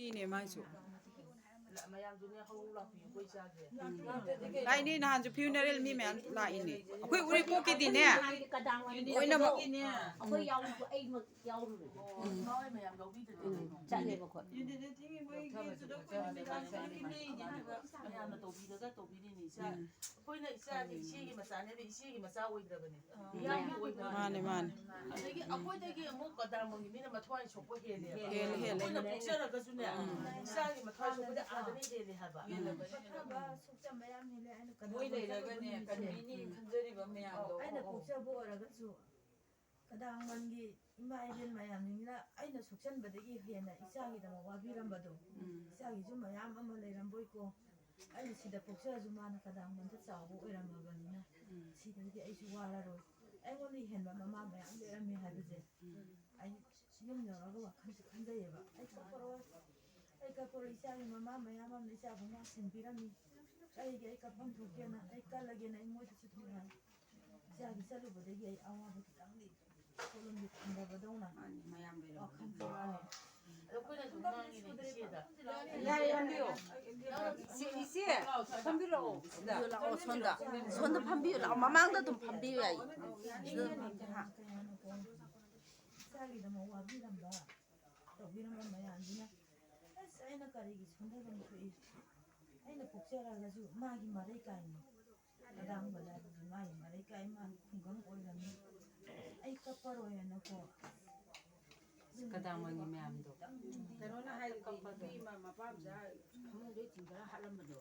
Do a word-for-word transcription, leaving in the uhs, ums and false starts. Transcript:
ꯃꯤꯅꯦ ꯃꯥꯏꯁꯨ꯫ ꯃꯌꯥꯝꯗꯨꯅꯦ ꯍꯧ ꯂꯥꯛꯄꯤꯌꯨ ꯑꯩꯈꯣꯏ ꯆꯥꯒꯦ꯫ ꯂꯥꯛꯏꯅꯦ, ꯅꯍꯥꯟꯁꯨ ꯐ꯭ꯌꯨꯅꯔꯦꯜ ꯃꯤ ꯃꯌꯥꯝ ꯂꯥꯛꯏꯅꯦ꯫ ꯑꯩꯈꯣꯏ ꯎꯔꯤꯄꯣꯛꯀꯤꯗꯤꯅꯦ, ꯀꯗꯥꯡ ꯑꯣꯏꯅ ꯂꯣꯏꯅꯃꯛ꯫ ꯑꯩꯈꯣꯏ ꯌꯥꯎꯔꯁꯨ ꯑꯩꯃꯛ ꯌꯥꯎꯔꯨꯔꯦ꯫ ꯃꯥ ꯍꯣꯏ ꯃꯌꯥꯝ ꯌꯥꯎꯕꯤꯗ꯭ꯔꯗꯤ ꯀꯩꯅꯣ꯫ ꯆꯠꯂꯦꯕ ꯑꯩꯈꯣꯏ꯫ ꯃꯌꯥꯝꯅ ꯇꯧꯕꯤꯔꯒ ꯇꯧꯕꯤꯔꯤꯅꯤ ꯏꯆꯥ꯫ ꯑꯩꯈꯣꯏꯅ ꯏꯆꯥꯁꯦ ꯏꯆꯦꯒꯤ ꯃꯆꯥꯅꯦꯕ, ꯏꯆꯦꯒꯤ ꯃꯆꯥ ꯑꯣꯏꯗ꯭ꯔꯕꯅꯦ꯫ ꯏꯌꯥꯝꯒꯤ ꯑꯣꯏꯗ꯭ꯔꯕꯅꯦ꯫ ꯃꯥꯅꯦ, ꯃꯥꯅꯦ꯫ ꯑꯗꯒꯤ ꯑꯩꯈꯣꯏꯗꯒꯤ ꯑꯃꯨꯛ ꯀꯗꯥꯡꯕꯝꯒꯤ ꯃꯤꯅ ꯃꯊ꯭ꯋꯥꯏ ꯁꯣꯛꯄ ꯍꯦꯜꯂꯦꯕ꯫ ꯍꯦꯜꯂꯦ, ꯍꯦꯜꯂꯦ꯫ ꯑꯩꯈꯣꯏꯅ ꯄꯣꯛꯆꯔꯒꯁꯨꯅꯦ, ꯏꯆꯥꯒꯤ ꯃꯊ꯭ꯋꯥꯏ ꯁꯣꯛꯄꯗꯤ ꯑꯥꯗꯅ ꯍꯦꯜꯂꯦ ꯍꯥꯏꯕ꯫ ꯄꯣꯊꯥꯕ ꯁꯨꯛꯆꯝ ꯃꯌꯥꯝ ꯍꯦꯜꯂꯦ꯫ ꯑꯩꯅ ꯃꯣꯏ ꯂꯩꯔꯒꯅꯦ ꯀꯗꯥꯡꯕꯝ ꯀꯟꯕꯤꯅꯤ ꯈꯟꯖꯔꯤꯕ ꯃꯌꯥꯝꯗꯣ꯫ ꯑꯩꯅ ꯄꯣꯛꯆꯕ ꯑꯣꯏꯔꯒꯁꯨ ꯀꯗꯥꯡꯕꯝꯒꯤ ꯏꯃꯥ ꯏꯕꯦꯟ ꯃꯌꯥꯝꯁꯤꯡꯁꯤꯅ ꯑꯩꯅ ꯁꯣꯛꯆꯟꯕꯗꯒꯤ ꯍꯦꯟꯅ ꯏꯆꯥꯒꯤꯗꯃꯛ ꯋꯥꯕꯤꯔꯝꯕꯗꯣ, ꯏꯆꯥꯒꯤꯁꯨ ꯃꯌꯥꯝ ꯑꯃ ꯂꯩꯔꯝꯕꯣꯏꯀꯣ꯫ ꯑꯩꯅ ꯁꯤꯗ ꯄꯣꯛꯆꯔꯁꯨ ꯃꯥꯅ ꯀꯗꯥꯡꯕꯝꯗ ꯆꯥꯎꯕ ꯑꯣꯏꯔꯝꯃꯕꯅꯤꯅ ꯁꯤꯗꯒꯤꯗꯤ ꯑꯩꯁꯨ ꯋꯥꯔꯔꯣꯏ꯫ ꯑꯩꯉꯣꯟꯗ ꯍꯦꯟꯕ ꯃꯃꯥ ꯃꯌꯥꯝ ꯂꯩꯔꯝꯃꯦ ꯍꯥꯏꯕꯁꯦ ꯑꯩ ꯌꯨꯝ ꯌꯧꯔꯒ ꯋꯥꯈꯜꯁꯦ ꯈꯟꯖꯩꯌꯦꯕ꯫ ꯑꯩ ꯀꯞꯄꯔꯣꯏ, ꯑꯩ ꯀꯞꯄꯔꯣꯏ꯫ ꯏꯆꯥꯒꯤ ꯃꯃꯥ ꯃꯌꯥꯝ ꯑꯃꯅ ꯏꯆꯥꯕꯨ ꯉꯥꯛ ꯁꯦꯟꯕꯤꯔꯝꯃꯤ꯫ ꯑꯩꯒꯤ ꯑꯩ ꯀꯞꯐꯝ ꯊꯣꯛꯇꯦꯅ ꯑꯩ ꯀꯜꯂꯒꯦꯅ ꯑꯩ ꯃꯣꯏꯗꯁꯨ ꯊꯣꯛꯑꯦ꯫ ꯏꯆꯥꯒꯤ ꯆꯠꯂꯨꯕꯗꯒꯤ ꯑꯩ ꯑꯋꯥꯕ ꯈꯤꯇꯪꯗꯤ ꯄꯣꯠꯂꯨꯝꯗꯤ ꯊꯝꯗꯕꯗꯧꯅ ꯋꯥꯈꯜꯁꯦ ꯋꯥꯏ꯫ ꯑꯗꯣ ꯑꯩꯈꯣꯏꯅꯁꯨ ꯉꯥꯡꯉꯤꯅꯦ ꯏꯆꯦꯗ꯫ ꯌꯥꯏ, ꯐꯝꯕꯤꯌꯣ꯫ ꯏꯆꯦ, ꯏꯆꯦ, ꯐꯝꯕꯤꯔꯛꯑꯣ꯫ ꯁꯤꯗ ꯂꯥꯛꯑꯣ, ꯁꯣꯝꯗ꯫ ꯁꯣꯝꯗ ꯐꯝꯕꯤꯌꯨ ꯂꯥꯛꯑꯣ꯫ ꯃꯃꯥꯡꯗ ꯑꯗꯨꯝ ꯐꯝꯕꯤꯌꯨ ꯌꯥꯏꯌꯦ꯫ ꯁꯤꯗ ꯑꯗꯨꯝ ꯐꯝꯕꯤꯌꯨ꯫ ꯍꯥ꯫ ꯀꯌꯥꯅꯀꯣ ꯏꯆꯥꯒꯤꯗꯃꯛ ꯋꯥꯕꯤꯔꯝꯕ, ꯇꯧꯕꯤꯔꯝꯕ ꯃꯌꯥꯝꯁꯤꯅ ꯑꯁ ꯑꯩꯅ ꯀꯔꯤꯒꯤ ꯁꯣꯟꯊꯐꯝ ꯊꯣꯛꯏ? ꯑꯩꯅ ꯄꯣꯛꯆꯔꯒꯁꯨ ꯃꯥꯒꯤ ꯃꯔꯩ ꯀꯥꯏꯅꯤ꯫ ꯀꯗꯥꯡꯕ ꯂꯥꯏꯕꯁꯤ ꯃꯥꯒꯤ ꯃꯔꯩ ꯀꯥꯏ, ꯃꯥꯒꯤ ꯈꯨꯡꯒꯪ ꯑꯣꯏꯔꯝꯃꯤ꯫ ꯑꯩ ꯀꯞꯄꯔꯣꯏꯅꯀꯣ꯫ ꯀꯗꯥꯡꯕꯝꯒꯤ ꯃꯌꯥꯝꯗꯣ꯫ ꯀꯩꯅꯣꯅ ꯍꯥꯏꯔꯤꯗꯤ ꯅꯨꯄꯤ ꯑꯃ ꯃꯄꯥ ꯃꯆꯥ ꯐꯃꯨꯡꯗꯩ ꯆꯤꯡꯊꯔ ꯍꯥꯠꯂꯝꯕꯗꯣ꯫